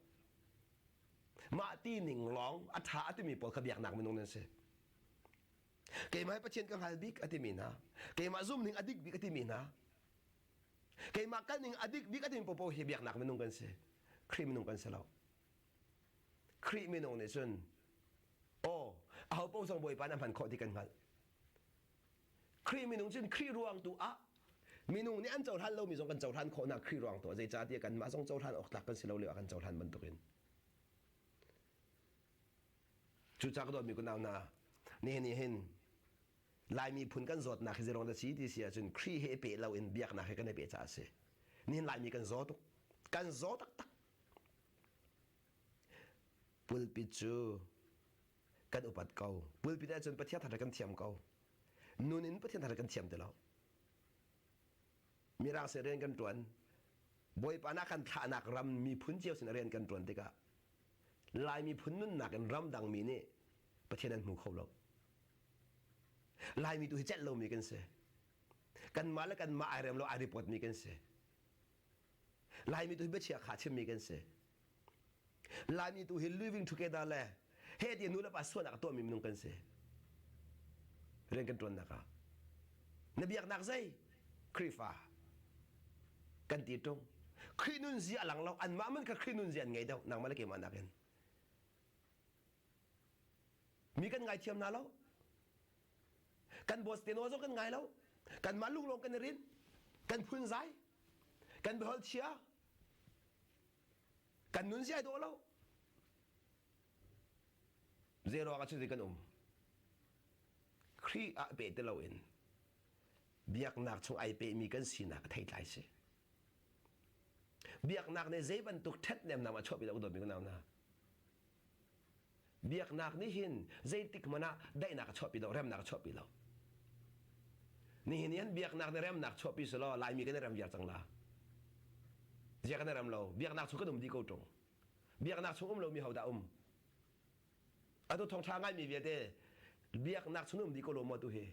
A: Mah ti ning lawng a ṭha a timi pawl kha biaknak minung nan si. Keimah hi Pathian ka hngal bik a timi hna. Keimah zum ning a dik bik a timi hna. Keimah kal ning a dik bik a timi paohpaoh hi biaknak minung kan si. Khrih minung kan si lo. Khrih minung nih cun aw aho paoh zong Bawipa nih a hman khawh ti kan hngalh. Khrih minung cun Khrih ruang tu ah minung nih an cohlan lomi zong kan cohlan khawhnak Khrih ruang tu ah zeicahtiah kanmah zong cohlan awk tlak kan si lo lio ah kan cohlan bantukin. Cucaah ka dawtmi kunau hna, nihin ni hin. Laimi phun kan zawtnak hi zeiruang dah si ti si ahcun Khrih he peh lo in biaknak he kan i peh caah a si. Nihin Laimi kan zaw tuk. Kan zaw taktak. Pulpit cu kan upat ko. Pulpit ahcun Pathian thar kan thiam ko. Nun in Pathian thar kan thiam ti lo. Mirang sin rian kan ṭuan. Bawipa na kan thlahnak ram miphun cio sin rian kan ṭuan tikah Lai miphun nunnak in ramdang mi nih Pathian an hmu kho lo. Laimi tu hi celh lomi kan si. Kanmah le kanmah ai rem lo ai report mi kan si. Laimi tu hi biachia kha chimmi kan si. Laimi tu hi living together le he ti nu le pa sualnak tuahmi minung kan si. Rian kan ṭuannak ah. Na biaknak zei? Khrihfa. Kan ti ṭung. Khrih nun zia a lang lo. Anmah man kha Khrih nun zia an ngei deuh. Nangmah le keimah nakin. Mi kan ngaithiam hna lo. Kan boss te nawl zong kan ngai lo. Kanmah lunglawng kan i rin. Kan phunzai. Kan biaholh chia. Kan nun zia dawh lo. Zeiruang ah cuti kan um? Khrih ah pe ti loin biaknak chung ai pehmi kan sinak a theitlai si. Biaknak nih zei bantuk ṭhathnemnak a chuahpi lo dawtmi unau hna. Biaknak nih hin zeitik hmanh ah daihnak a chuahpi lo, remnak a chuahpi lo. Nihin hin biaknak nih remnak chuahpi selaw Laimi kan i rem viar cang la. Zia kan i rem lo. Biaknak chung kan um dih ko ṭung. Biaknak chung um lomi hodah um? Atu thawngṭha ngaimi vialte biaknak chung um dih ko lo maw tu hi?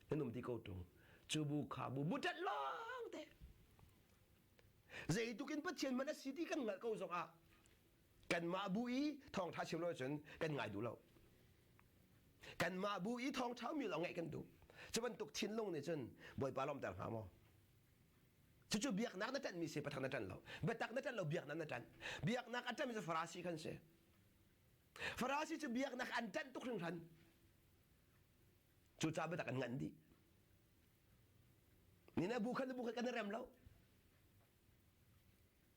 A: Nan um dih ko ṭung. Cu bu kha bu bu ṭat lawng te. Zeituk in Pathian man a si ti kan hngalh ko zongah kanmah bu i thawngṭha chim lo cun kan ngai duh lo. Kanmah bu i thawngṭha mi lawng ngaih kan duh. Cu bantuk thinlung nih cun Bawipa lawmter hnga maw? Cucu biaknak na ṭanhmi si biatak na ṭanh lo. Biatak na ṭanh lo biaknak na ṭanh. Biaknak a ṭanhmi cu Farasi kan si. Farasi cu biaknak an ṭanh tuk hringhran. Cucaah biatak an nganh dih. Ni na bu khan na bu khan kan i rem lo.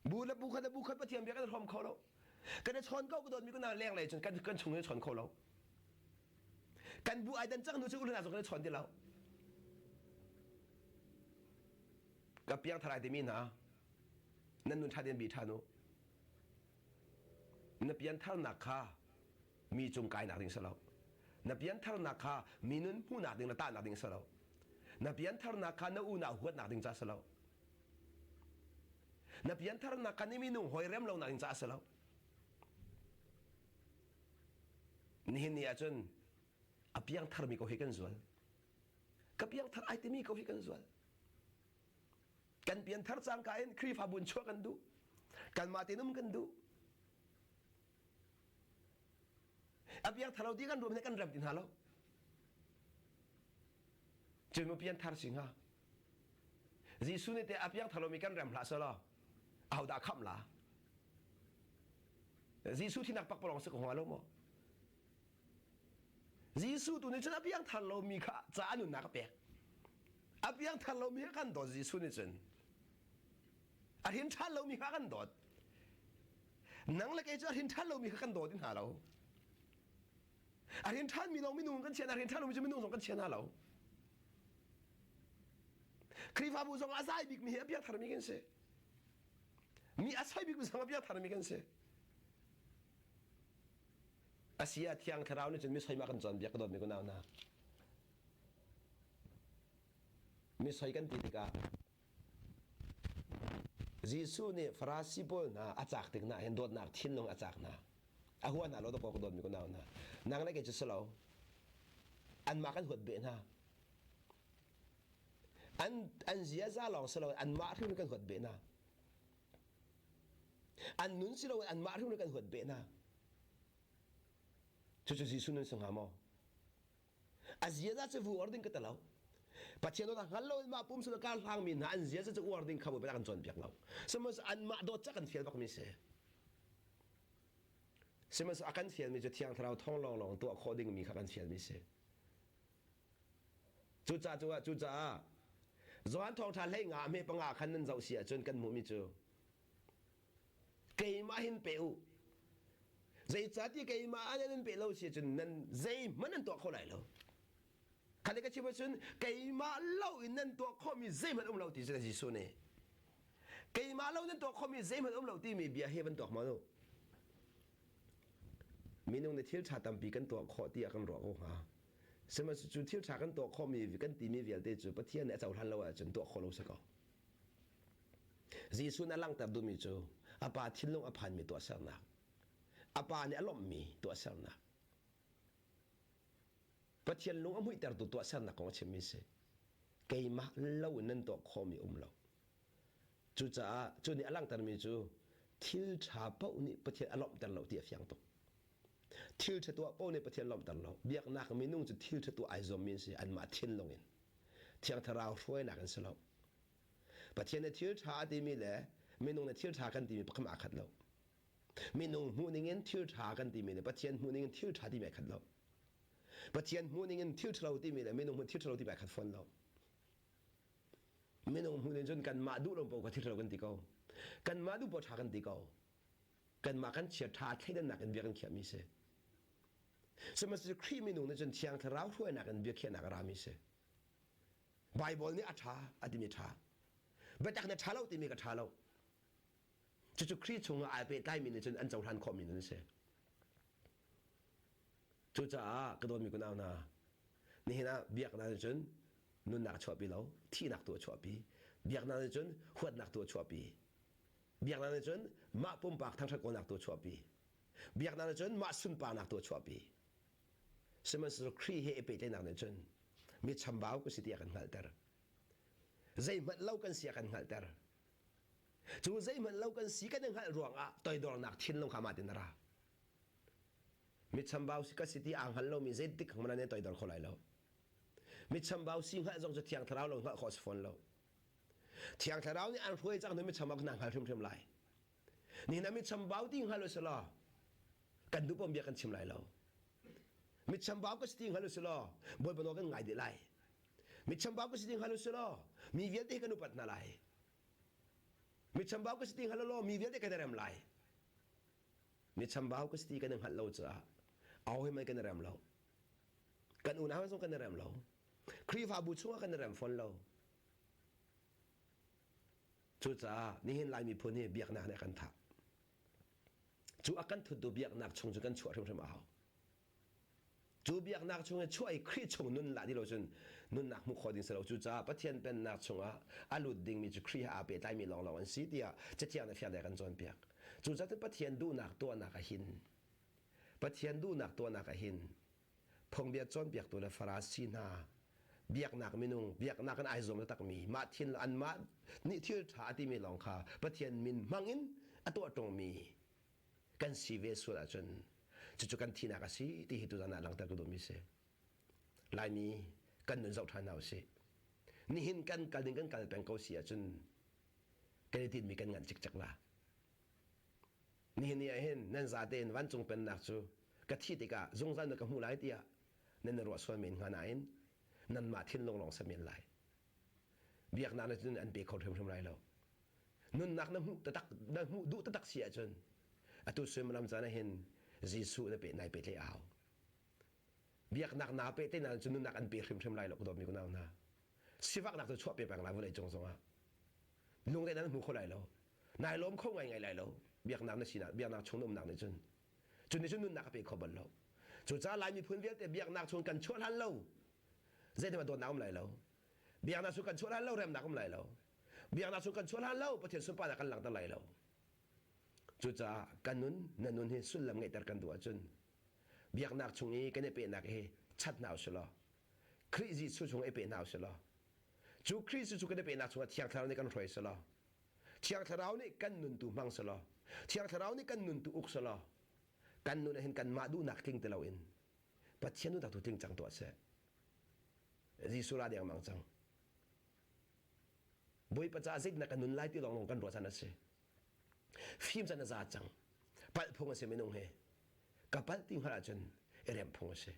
A: Bu le bu khan le bu khan Pathian bia kan i hrawm kho lo. Kan i chawn ko ka dawtmi kan leng lei cun kan kan chung in chawn kho lo. Kan bu ai dan cang nu cu ulana zong kan i chawn ti lo. Ka piang tharai timi hna nan nun ṭha den bi ṭhan u. Na piantharnak kha mi cung kainak ding si lo. Na piantharnak kha mi nun hmuhnak ding le tahnak ding si lo. Na piantharnak kha na unau huatnak ding ca si lo. Na piantharnak kha ni minung hawi rem lonak ding ca si lo. Nihin ni ahcun a piangtharmi ko hi kan zual. Ka piangthar ai timi ko hi kan zual. Kan pianthar cangka in Khrihfabu in chuah kan duh. Kanmah tein um kan duh. A piangthar lo ti kan ruam kan rem ti hna lo. Cun mu pianthar si hnga. Jesuh nih te a piangthar lomi kan rem hlah selaw ahodah khamh la? Jesuh thinak pakpalawng si ko hnga lo maw? Jesuh tu nih cun a piangthar lomi kha ca a nunnak a pek. A piangthar lomi kha kan dawt Jesuh nih cun. A hrin ṭhan lomi kha kan dawt. Nang le kei cu a hrin ṭhan lomi kha kan dawt in hna lo. A hrin ṭhanmi lawng minung kan chia hna, a hrin ṭhan lomi cu minung zong kan chia hna lo. Khrihfabu zong a zai bikmi hi a piangtharmi kan si. Mi a soi bikmi zong a piangtharmi kan si. Asia Thiang Thlarau nih cun mi soi ma kan cawnpiak ka dawtmi ka nau hna. Mi soi kan ti tikah Jesuh nih Farasi pawl hna a cak tik hna hin dawtnak thinlung a cak hna. A hua hna lo dawkaw ka dawtmi ka nau hna. Nang le kei cu si lo. Anmah kan huat beh hna. An an ziaza lawng si lo anmah hrim kan huat beh hna. An nun si lo anmah hrim kan huat beh hna. Cucu Jesuh nun si hnga maw? A ziaza cu vu uar ding ka ti lo. Pathian dawt hngal lo in mah pum sal kar hlangmi hna an ziaza cu uar ding kha Bawipa kan cawnpiak lo. Sihmanhsehlaw anmah dawt ca kan fial bakmi si. Sihmanhsehlaw a kan fialmi cu Thiang Thlarau thawng lawnglawng tuah khawh dingmi kha kan fialmi si. Cucaah cu cucaah Johan thawngṭha hlei nga hme panga khan nan zoh si ahcun kan hmuhmi cu keimah hin pe u zeicahtiah keimah ah nan pe lo si ahcun nan zeihmanh nan tuah kho lai lo. Kha le ka chim ahcun keimah lo in nan tuah khawhmi zeihmanh um lo ti cu Jesuh nih. Keimah lo nan tuah khawhmi zeihmanh um lo timi bia hi van tuak hmanh u. Minung nih thil ṭha tampi kan tuah khawh tiah kan ruah ko hnga. Sihmanhsehlaw cu thil ṭha kan tuah khawhmi kan timi vialte cu Pathian nih a cohlan lo ahcun tuah khawh lo si ko. Jesuh nih a langhter duhmi cu a pa thinlung a phanmi tuahsernak, a pa nih a lawmhmi tuahsernak, Pathian lung a hmuihtertu tuahsernak kong a chimmi si. Keimah lo in nan tuah khawhmi um lo. Cucaah cu nih a langhtermi cu thil ṭha paoh nih Pathian a lawmhter lo ti a fiang tuk. Thil ṭha tuah paoh nih Pathian lawmhter lo. Biaknak minung cu thil ṭha tuah ai zuammi an si anmah thinlung in. Thiang Thlarau hruainak in si lo. Pathian nih thil ṭha a timi le minung nih thil ṭha kan timi pakhat aa khat lo. Minung hmuhning in thil ṭha kan timi le Pathian hmuhning in thil ṭha timi ai khat lo. Pathian hmuhning in thil ṭhalo timi le minung hmuh thil ṭhalo timi ai khat fawn lo. Minung hmuhning cun kanmah duh lo paoh kha thil ṭhalo kan ti ko. Kanmah duh paoh ṭha kan ti ko. Kanmah kan chia ṭha thleidannak in bia kan khiahmi si. Sihmanhsehlaw Khrih minung nih cun Thiang Thlarau hruainak in biakhiahnak a rami si. Baibal nih a ṭha a timi ṭha. Biatak nih ṭha lo timi ka ṭha lo. Cucu Khrih chungah ai pehtlaimi nih cun an cohlan khawhmi nan si. Cucaah ka dawtmi kunau hna, nihin ah biaknak nih cun nunnak a chuahpi lo, thihnak tu a chuahpi. Biaknak nih cun huatnak tu a chuahpi. Biaknak nih cun mah pumpak thangṭhat kawlnak tu a chuahpi. Biaknak nih cun mah sunparnak tu a chuahpi. Sihmanhsehlaw Khrih he i pehtlaihnak nih cun mi chambau ka si ti a kan hngalhter. Zeihmanh lo kan si a kan hngalhter. Cu zeihmanh lo kan si kan i hngalh ruangah toidornak thinlung kha mah tin a ra. Mi chambau si ka si ti aa hngal lomi zeitik hmanh an i toidor kho lai lo. Mi chambau si hngalh zong cu Thiang Thlarau lo hngalh khawh a si fawn lo. Thiang Thlarau nih an hruai cang hnu mi chambau na hngal hrimhrim lai. Nihin ah mi chambau ti hngal u si law kan duh bia kan chim lai lo. Mi chambau ka si ti hngal u si law Bawipa nawl kan ngai dih lai. Mi chambau ka si ti hngal u si law mi vialte kan upat hna lai. Mi chambau ka si ti hngal law mi vialte kan i rem lai. Mi chambau ka si ti kan i hngalh lo caah aho he man kan i rem lo. Kan unau zong kan i rem lo. Khrihfabu chungah kan i rem fawn lo. Cucaah nihin Lai miphun hi biaknak nih a kan thah. Cu a kan thuttu biaknak chung cu kan chuah hrimhrim a hau. Cu biaknak chung i chuah i Khrih chung nun lah ti lo cun nunnak hmuh khawh ding si lo. Cucaah Pathian pennak chungah a lut dingmi cu Khrih he aa pehtlaimi lawnglawng an si tiah Cathiang nih fiang kan cawnpiak. Cucaah cun Pathian duhnak tuahnak ah hin Pathian duhnak tuahnak ah hin phungbia cawnpiaktu le Farasi hna biaknak minung biaknak in ai zuam takmi mah thin anmah nih thil ṭha a timi lawng kha Pathian min hmang in a tuah ṭungmi kan si ve sual ahcun cucu kan thihnak a si ti hi tuzan ah langhter ka duhmi si. Laimi kan nun zoh ṭhan hna usih. Nihin kan kal ding kan kal peng ko si ahcun kan i tinhmi kan nganh cikcek la. Nihin ni ah hin nan zate in vancung pennak cu ka thih tikah zungzal na ka hmuh lai tiah nan i ruah sual men hnga nain nanmah thinlung lawng sa men lai. Biaknak na cun an pe kho hrimhrim lai lo. Nunnak na hmuh taktak na hmuh duh taktak si ahcun atu suimilam caan ah hin Jesuh na pe nai pehtlaih a hau. Biaknak naa pehtlaih na cun nunnak an pe hrimhrim lai lo ka dawtmi kunau hna. Sifaknak cu chuah pe peng lai vawlei cung zongah. Lungre nan hmu kho lai lo. Nai lawm kho ngai ngai lai lo. Biaknak na sinak biaknak chung na umnak nih cun. Cu nih cun nunnak a pe kho bal lo. Cucaah Lai miphun vialte biaknak chung kan chuah hlan lo. Zeitin dawtnak um lai lo. Biaknak chung kan chuah hlan lo remnak um lai lo. Biaknak chung kan chuah hlan lo Pathian sunparnak kan langhter lai lo. Cucaah kan nun na nun hi sullam ngeihter kan duh ahcun biaknak chung i kan i pehnak hi chat hna usih law Khrih Jesuh chung i pe hna usih law cu Khrih Jesuh kan i pehnak chungah Thiang Thlarau nih kan hruai selaw Thiang Thlarau nih kan nun tu hmang selaw Thiang Thlarau nih kan nun tu uk selaw kan nun ah hin kanmah duhnak tling ti loin Pathian duhnak tu tling cang tuah seh Jesuh ra dengmang cang Bawipa caah zeitindah ka nun lai ti lawng kan ruah caan a si. Fim caan a za cang. Palh phung a si minung hi. Ka palh ti hngalh ahcun i remh phung a si.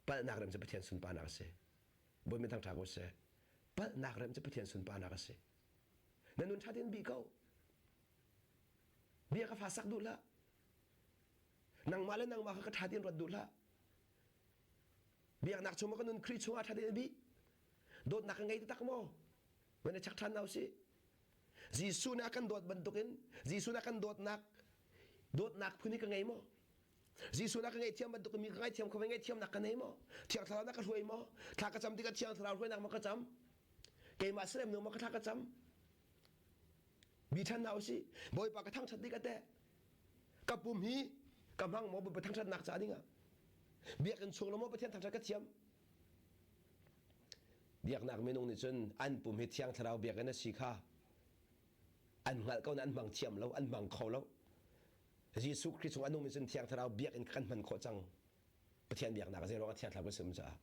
A: Palhnak rem cu Pathian sunparnak a si. Bawi mi thangṭha ko seh. Palhnak rem cu Pathian sunparnak a si. Na nun ṭha tein bi ko. Bia ka fa sak duh hlah. Nangmah le nangmah kha ka ṭha tein ruat duh hlah. Biaknak chung maw ka nun Khrih chungah ṭha tein a bih? Dawtnak ka ngei taktak maw? Van i check ṭhan hna usih. Jesuh nih a kan dawt bantukin Jesuh nih a kan dawtnak dawtnak phun hi ka ngei maw? Jesuh nih a ka ngaihthiam bantukin mi ka ngaithiam kho ve ngaihthiamnak ka nei maw? Thiang Thlarau na ka hruai maw? Thla ka cam tikah Thiang Thlarau hruainak maw ka cam? Keimah serem nu maw ka thla ka cam? Bi ṭhan hna usih. Bawipa ka thangṭhat ding a teh. Ka pum hi ka hmang maw Bawipa thangṭhatnak ca dingah? Biakinn chung lo maw Pathian thangṭhat ka thiam? Biaknak minung nih cun an pum hi Thiang Thlarau biakinn a si kha an hngalh ko na an hmang thiam lo, an hmang kho lo. Jesuh Khrih chung a nungmi cun Thiang Thlarau biakinn kan hman khawh cang. Pathian biaknak zei ruangah Thiang Thlarau kan si caah.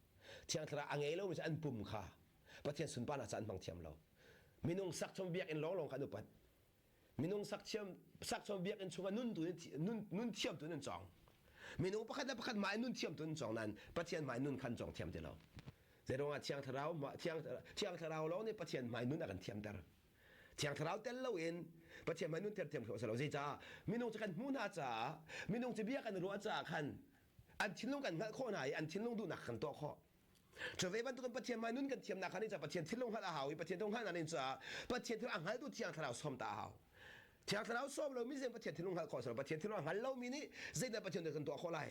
A: Thiang Thlarau a ngei lomi cu an pum kha Pathian sunparnak ca an hmang thiam lo. Minung sak chung biakinn lawnglawng kha an upat. Minung sak thiam sak chung biakinn chungah nun tu nun nun thiam tu nan cawng. Minung pakhat le pakhat mah in nun thiam tu nan cawng nain Pathian hmai nun khan cawng thiam ti lo. Zei ruangah Thiang Thlarau Thiang Thiang Thlarau lawng nih Pathian hmai nun a kan thiamter. Thiang Thlarau tel loin Pathian hmai nun ter thiam khawh a si lo. Zeicah minung cu kan hmuh hna caah minung cu bia kan ruah caah khan an thinlung kan hngalh khawh hna i an thinlung duhnak kan tuah khawh. Cu ve bantukin Pathian hmai nun kan thiamnak kha nih caah Pathian thinlung hngalh a hau i Pathian thinlung hngalhnak nih caah Pathian thinlung a hngaltu Thiang Thlarau sawm ta a hau. Thiang Thlarau sawm lomi zein Pathian thinlung hngalh khawh a si lo. Pathian thinlung a hngal lomi nih zeidah Pathian nih kan tuah khawh lai?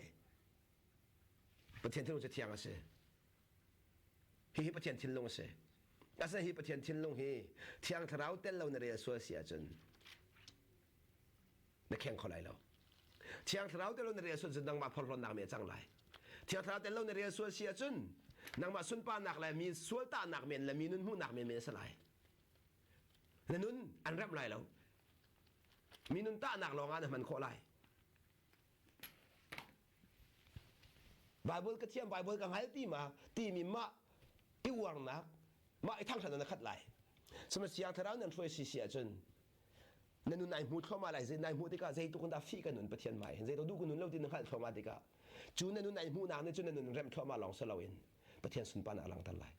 A: Pathian thinlung cu thiang a si. Hihi Pathian thinlung a si. Asinain hi Pathian thinlung hi Thiang Thlarau tel lo na rel sual si ahcun na kheng kho lai lo. Thiang Thlarau tel lo na rel sual cun nangmah phorhlawtnak mi a cang lai. Thiang Thlarau tel lo na rel sual si ahcun nangmah sunparnak le mi sualtahnak men le mi nun hmuhnak men men a si lai. Na nun an remh lai lo. Mi nun tahnak lawngah na hman khawh lai. Bible ka thiam, Bible ka hngal ti ma timi mah i uarnak, mah i thangṭhatnak na khat lai. Sihmanhsehlaw Thlarau nan hruai si si ahcun na nun nai hmu thluahmah lai, nai hmuh tikah zeitluk in dah fih ka nun Pathian hmai hin, zeitluk duh ka nun lo ti na hngalh thluahmah tikah cu na nun nai hmuhnak nih cun na nun remh thluahmah lawng si loin Pathian sunparnak a langhter lai.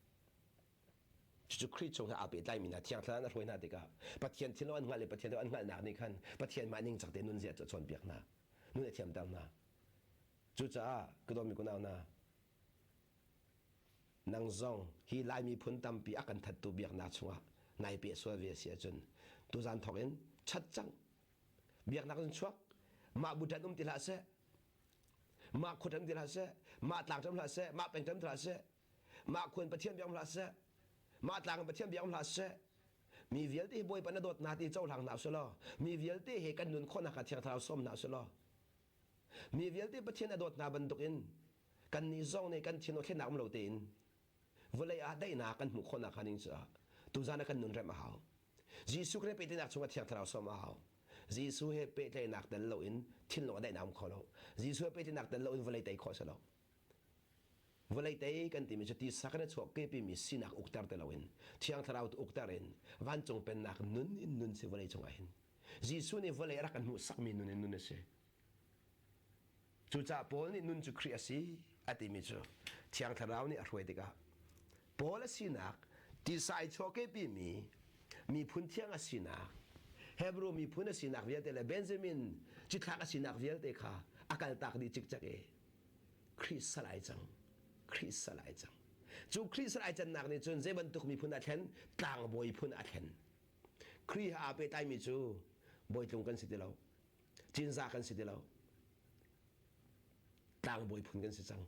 A: Cucu Khrih chung he aa pehtlaimi hna Thiang Thlarau a hruai hna tikah Pathian thinlung an hngalh i Pathian an hngalhnak nih khan Pathian mah ningcang te nunzia cu a cawnpiak hna. Nun a thiamter hna. Cucaah ka dawtmi kunau hna, nang zong hi Lai miphun tampi a kan thattu biaknak chungah nai peh sual ve si ahcun tuzan thawk in chat cang. Biaknak in chuak. Mah bu ṭan um ti hlah seh. Mah khua ṭan ti hlah seh. Mah tlang ṭan hlah seh. Mah peng ṭan hlah seh. Mah khuan Pathian biak hlah seh. Mah tlang Pathian biak hlah seh. Mi vialte hi Bawipa na dawt hna ti cohlang hna usih law mi vialte he kan nun khawhnak ah Thiang Thlarau sawm hna usih law mi vialte Pathian a dawt hna bantukin kannih zong nih kan thin thlennak um lo tein vawlei ah daihnak kan hmuh khawhnak hnga ding caah tuzan ah kan nun remh a hau. Jesuh Khrih pehtlaihnak chungah Thiang Thlarau sawm a hau. Jesuh he pehtlaihnak tel loin thinlung a daihnak um kho lo. Jesuh he pehtlaihnak tel loin vawlei tei khawh a si lo. Vawlei tei kan timi cu tisa kan i chuahkepimi sinak ukter ti loin Thiang Thlarau tu ukter in vancung pennak nun in nun si vawlei cungah hin. Jesuh nih vawlei a rak kan hmuhsakmi nun in nun a si. Cucaah Paul nih nun cu Khrih a si a timi cu Thiang Thlarau nih a hruai tikah Paul a sinak tisa i chuahkepimi miphun thiang a sinak Hebrew miphun a sinak vialte le Benjamin cithlak a sinak vialte kha a kaltak dih cikcek i Khrih sal ai cang. Khrih sal ai cang. Cu Khrih sal ai cannak nih cun zei bantuk miphun a thlen? Tlangbawi phun a thlen. Khrih he aa pehtlaimi cu bawitlung kan si ti lo. Cinza kan si ti lo. Tlangbawi phun kan si cang.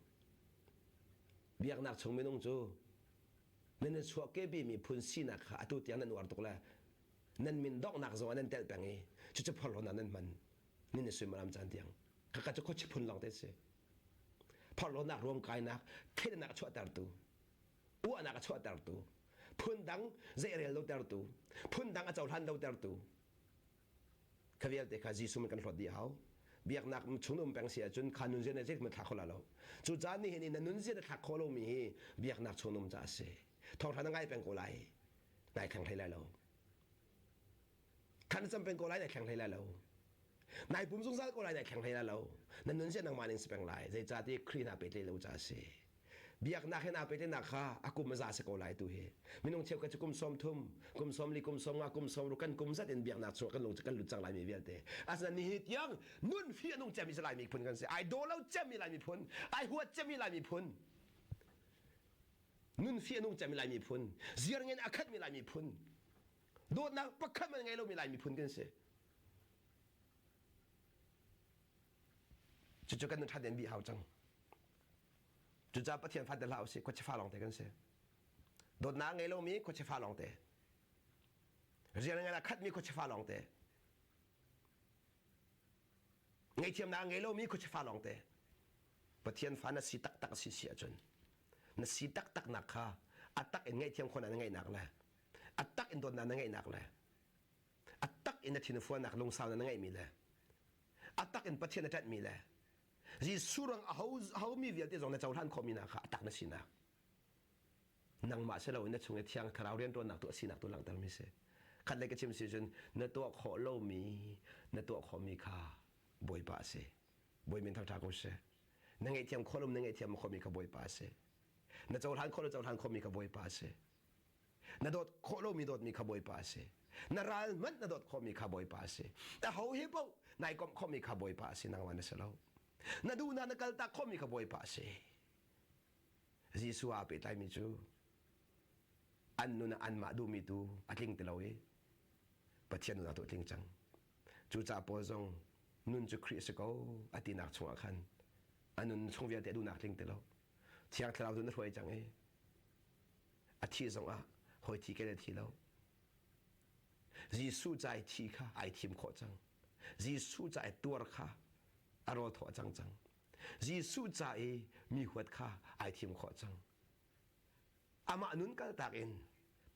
A: Biaknak chung minung cu nan i chuahkehpi miphun sinak kha atu tiang nan uar tuk le nan min donghnak zong ah nan telh peng i cucu phorhlawtnak nan hman. Nin i suimilam caan tiang. Khakha cu khuachi phun lawng te si. Phorhlawtnak ruamkainak thleidannak a chuahtertu, uahnak a chuahtertu, phundang zeirel lo tertu, phundang a cohlan lo tertu. Kha vialte kha Jesuh min kan hlawt dih hau. Biaknak chung um peng si ahcun kha nunzia na zeitin thlak kho la lo. Cu caan nih hin na nunzia na thlak khawh lomi hi biaknak chung um ca a si. Thawngṭha na ngai peng ko lai. Nai thleng hlei lai lo. Khan cam peng ko lai nai thleng hlei lai lo. Nai pum zungzal ko lai nai thleng hlei lai lo. Na nun zia nangmah ning si peng lai. Zeicahtiah Khrih na pehtlaih lo ca a si. Biaknak he naa pehtlaihnak kha a kum a za si ko lai tu hi. Minung cheukhat cu kum 30, kum 40, kum 50, kum 60 kan kum zat in biaknak chungah kan lung kan lut cang laimi vialte. Asinain nihin tiang nun fi a nung cemmi si Laimi phun kan si. Ai daw lo cemmi Laimi phun, ai huat cemmi Laimi phun. Nun fi a nung cemmi Lai miphun, ziar ngen a khatmi Lai miphun, dawtnak pakhat man ngei lomi Lai miphun kan si. Cucu kan nun ṭhat den bih hau cang. Cucaah Pathian fa te hlah usih, khuachia fa lawng te kan si. Dawtnak ngei lomi khuachia fa lawng te. Rian ngan a khatmi khuachia fa lawng te. Ngaihthiamnak ngei lomi khuachia fa lawng te. Pathian fa na si taktak a si si ahcun na si taktak nak kha a tak in ngaihthiam khawhnak na ngeihnak le a tak in dawtnak na ngeihnak le a tak in na thin fualnak lungsaunak na ngeihmi le a tak in Pathian na ṭanhmi le Jesuh ruang a ho mi vialte zong na cohlan khawhmi hna kha a tak na sinak nangmah si loin na chung i thiang thlarau rianṭuannak tu a sinak tu langhtermi si khat le ka chim si cun na tuah khawh lomi na tuah khawhmi kha Bawipa a si Bawi min thangṭha ko seh na ngaihthiam khawh lo na ngaihthiam khawhmi kha Bawipa a si na cohlan khawh lo cohlan khawhmi kha Bawipa a si na dawt khawh lomi dawtmi kha Bawipa a si na ral hmanh na dawt khawhmi kha Bawipa a si a ho hi paoh nai komh khawhmi kha Bawipa a si nangmah na si lo na duhnak na kaltak khawhmi kha Bawipa a si Jesuh aa pehtlaimi cu an nun ah anmah duhmi tu a tling ti lo i Pathian nun ah tu a tling cang cucaah Paul zong nun cu Khrih a si ko a tinak chungah khan a nun chung vialte a duhnak tling ti lo Thiang Thlarau cu na hruai cang i a thih zongah hawi thi ken a thi lo. Jesuh ca i thi kha ai thim khawh cang. Jesuh ca i tuar kha a rawl thaw a cang cang. Jesuh ca i mi huat kha ai thim khawh cang. Amah nun kaltak in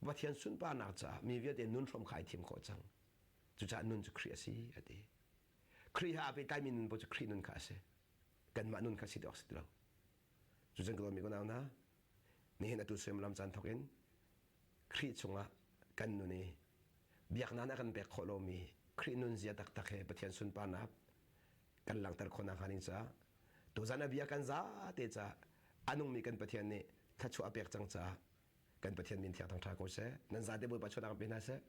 A: Pathian sunparnak caah mi vialte nun hrom kha ai thim khawh cang. Cucaah nun cu Khrih a si a ti. Khrih he aa pehtlaimi nun paoh cu Khrih nun kha a si. Kanmah nun kha si ti awk si ti lo. Cucun ka dawtmi ka nau hna, nihin atu suimilam caan thawk in Khrih chungah kan nun i biaknak nih a kan pek khawh lomi Khrih nunzia taktak he Pathian sunparnak kan langhter khawh nakhnga ding caah tuzan a bia kan zate caah a nungmi kan Pathian nih thluachuah a pek cang caah kan Pathian min thiang thangṭha ko seh. Nan zate Bawipa chuahnak pe hna seh.